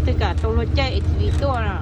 Twb kam tau luag caij A T V tuaj no.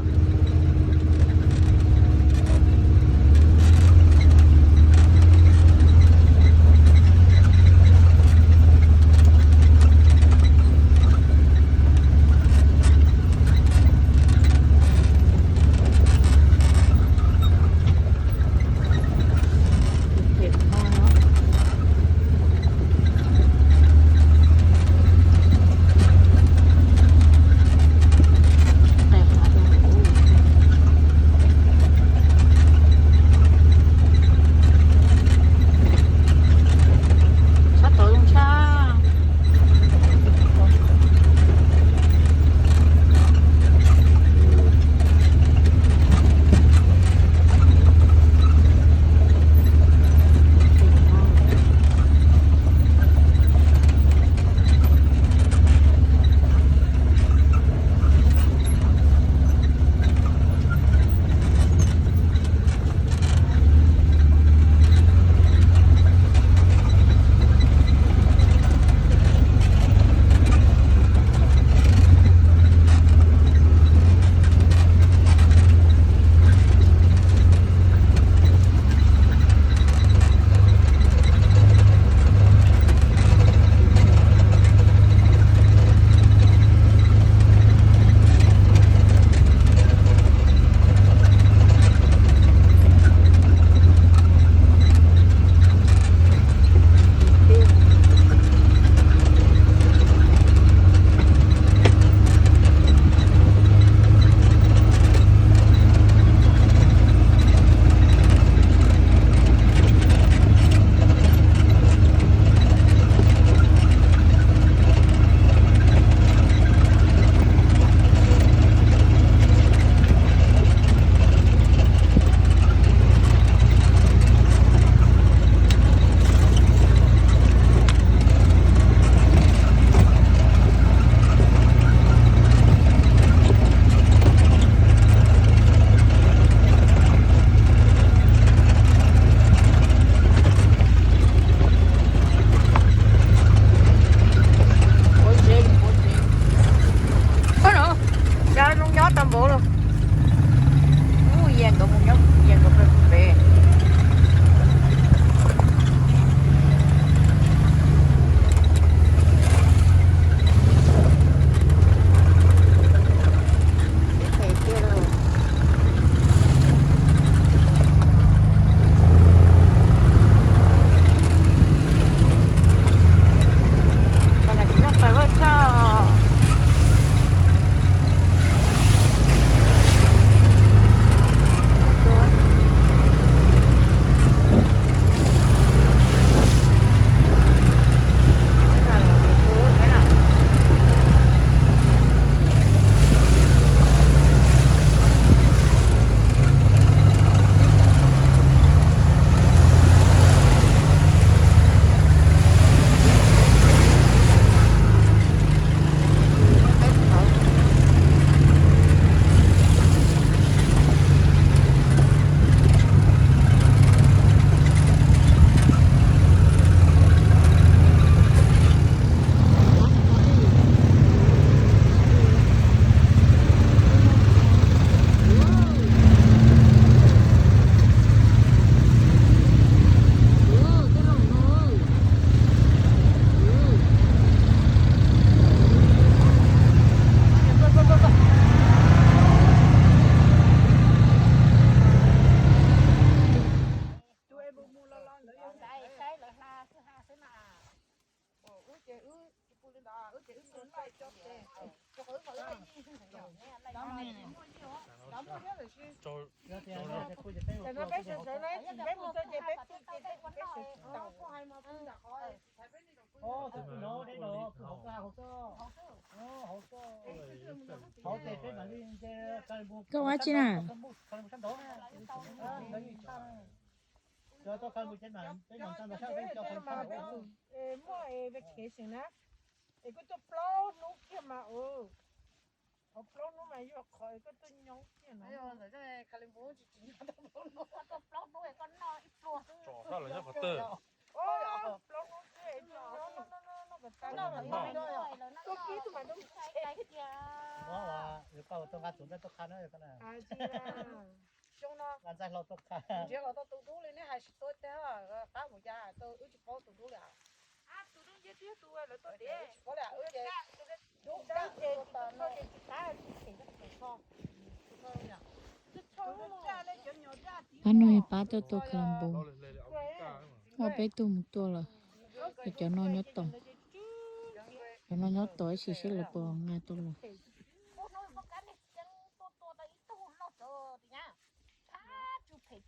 Sab tod zoo tshaj. Ua no, cov zoo nyob tau npaum los. Ub, ya nkawd mus nyob, ya nkawd pem pem. Koj ua dab tsi na? Muaj vacation na, es koj tuaj plaub hnub kiag mas, plaub hnub mas yuav qhov koj tuaj nyob kiag na. Plaub hnub xwb, koj kib tus mas. Koj ua tau nqa tus ntxaij tuaj qha na. Xyoo no nqa ntxaij hlau tuaj qha. Nrhiav kom tau tus dub li neb hais tsis tau tiag, qab mus ya tau wb tsis paub tus dub li. Tsis paub li wb ces dub dab ces tsis qab tsis them. Pab no pab tuaj tua kha las npus, muaj peb tug mus tua lawm, cov no nyob tod, cov no nyob tod ib sim seb lawv puas nqa tau los.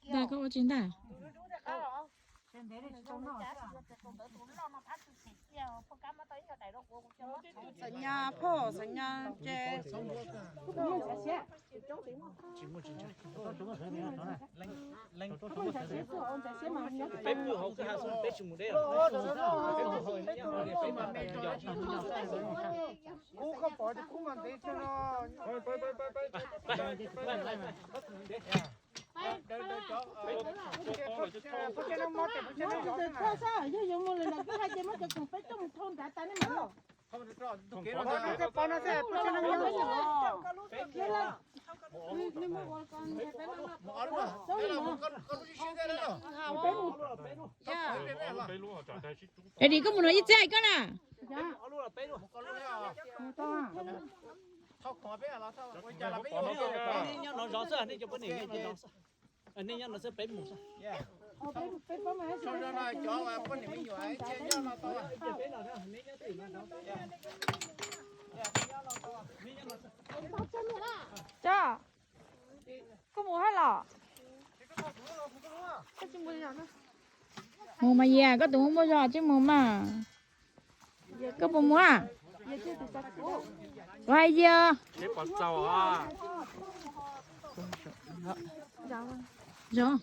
Ntaj, koj ua tsi ntaj? Xam nyas phauj, xam nyas ces Kub koj pom ces kub mas ntev thiab no. Yog yuav mus lawm ntawm koj hais tias muab cov khoom peb coj mus thau nrad tas nej mam los. Ready, koj mus no ib txhiab hais koj na. Nej nyob no zov xwb, nej cov poj niam nyob no zov xwb. Nej nyob no xwb, peb mus xwb. Cov, koj mus hab los? Mus mas Yias, koj tus muaj muaj zog tsis mus mas. Koj puas mus a? Kuv hais Yias. Zov,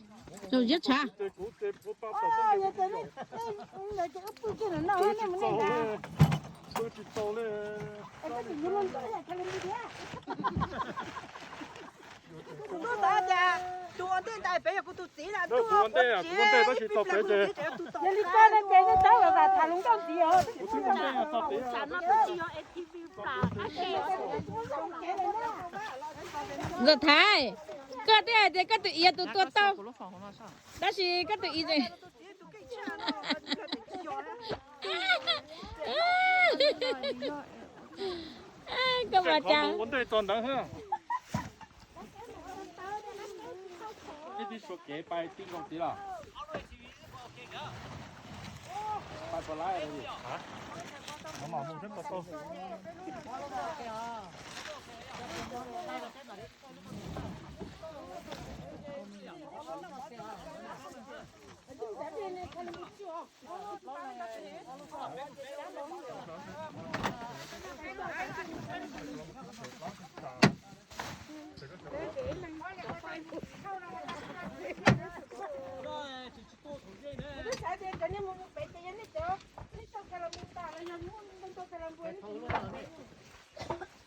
zov ziab tshav. Kuv tuaj tod cas tus ua ntej ntais pem yog kuv tus txiv na, tuaj ua ntej tab sis tau pem ces. Yog li koj no ces nej tau los tham hluas nkauj ntxiv os. Ntxawm Thaiv, koj twb hais tias koj tus txiv yog tus tua tau, tab sis koj tus txiv, koj ua cas ua ntej txog ntawd thiab. Ib tib suav kev pais tij nkoos tid los? Pais puas laib?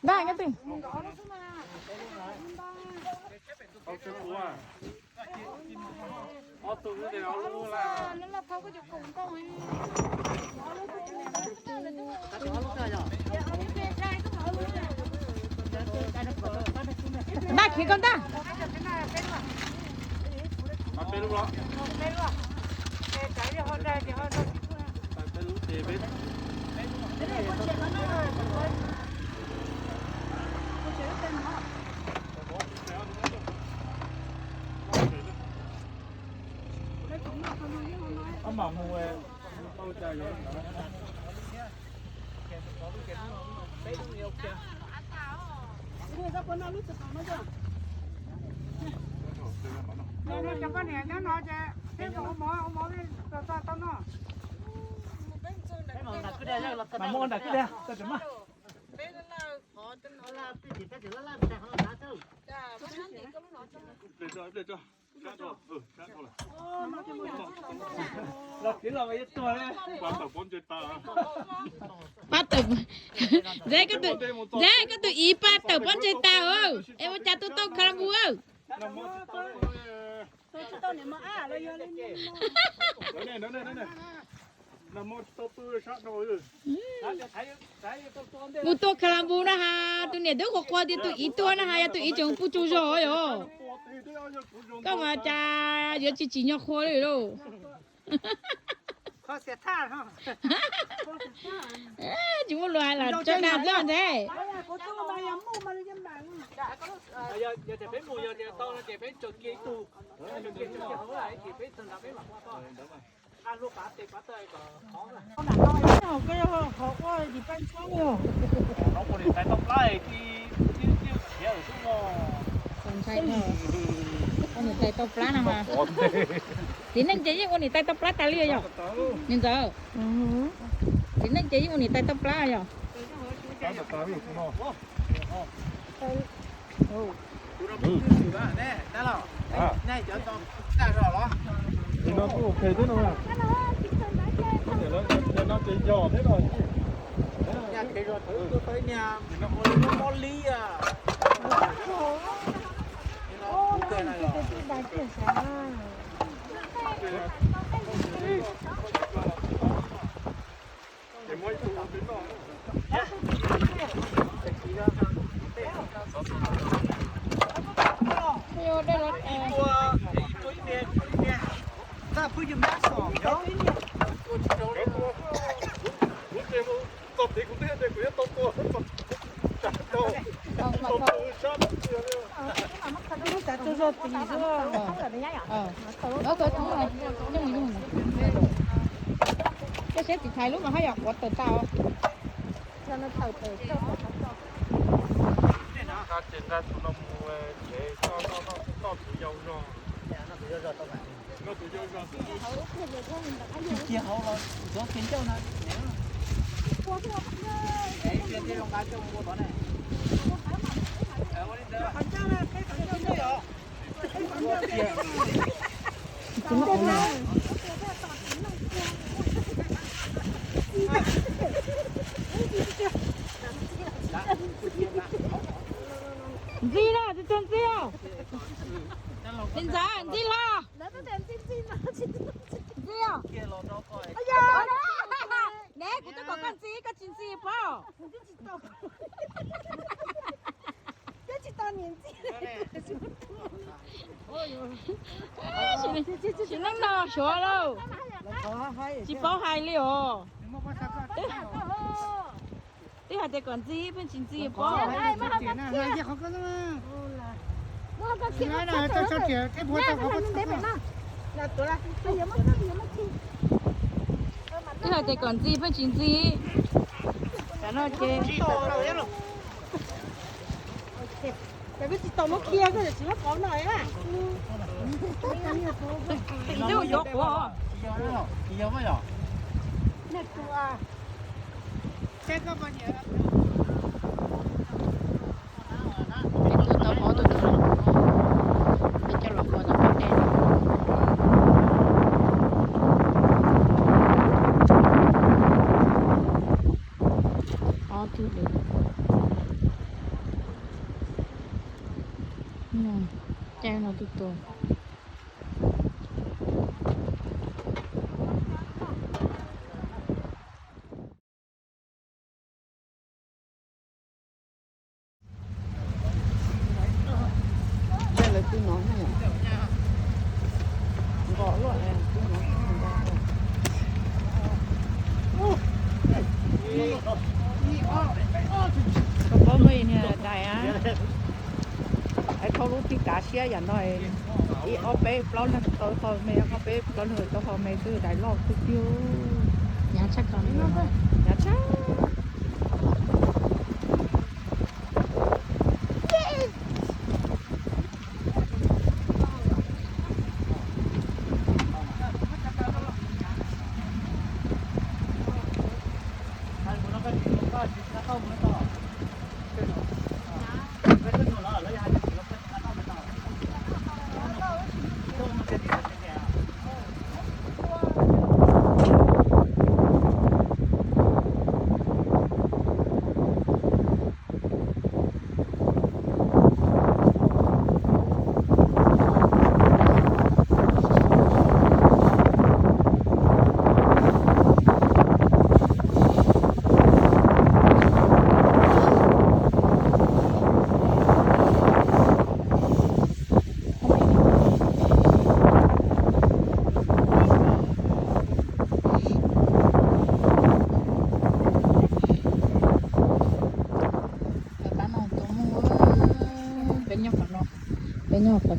Ntaj, koj twb, ntaj khiav koj ntaj. Cov poj niam nyob no ces peb mus ua mov, ua mov tau noj. Mas muab nram kwj deg tau tseem maj. Los txiv los yuav tuag. Pab tawm, Ntxawm, koj tus txiv pab tawm pob ntseg tas. Es ua cas tua tau kha las npus? Mus tua kha la npu na has, tus niam twb qhuas qhuas tias tus ib tuaj na has, yog tus ib tseem pub tsaug zog yom. Koj mas cas yuav tsis tsim nyog qhua li lauj. Tsis muaj lus hais los tso dag xwb ntag. Ua niam tais tauj plab no mas. Txiv neej ces yeej ua niam tais tauj plab tas li yom. Niam ntxawm, txiv neej ces yeej ua niam tais tauj plab yom. Koj saib tiv thaiv lub no haj yam quav tawm tau. Nqa tus no mus tsev, noj tus yau zog. Noj tus yau zog xwb. Cia hauv los ntxuav kiag ncauj no. Ntxi na, tsis txog ntxi os. Niam ntxawm, ntxi hlo. Ntxi os. Ne, kuv twb kom koj ntxi, koj tsis ntxi pob. Sim neej no suav lauj, tsis paub hais li os. Twb hais tias kom ntxi pheej tsis ntxi pob. Twb hais tias kom ntxi pheej tsis ntxi. Tam no ces twb yuav quav. Peb tuaj tau ob tug tub hluas, peb coj los ua tom qab dej. Ob tug lawm. Caij no twb tuaj. Koj paub muaj ib niag dais a, hais thaum lub thib kav siab yam no, ib ob peb plaub leeg tau qho me, ob peb plaub leeg tau qho me xwb, dais loj tiag tiag. Hnyav tshaj, hnyav tshaj.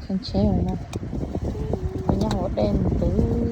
Tsheb no, nyob hauv dej ntws.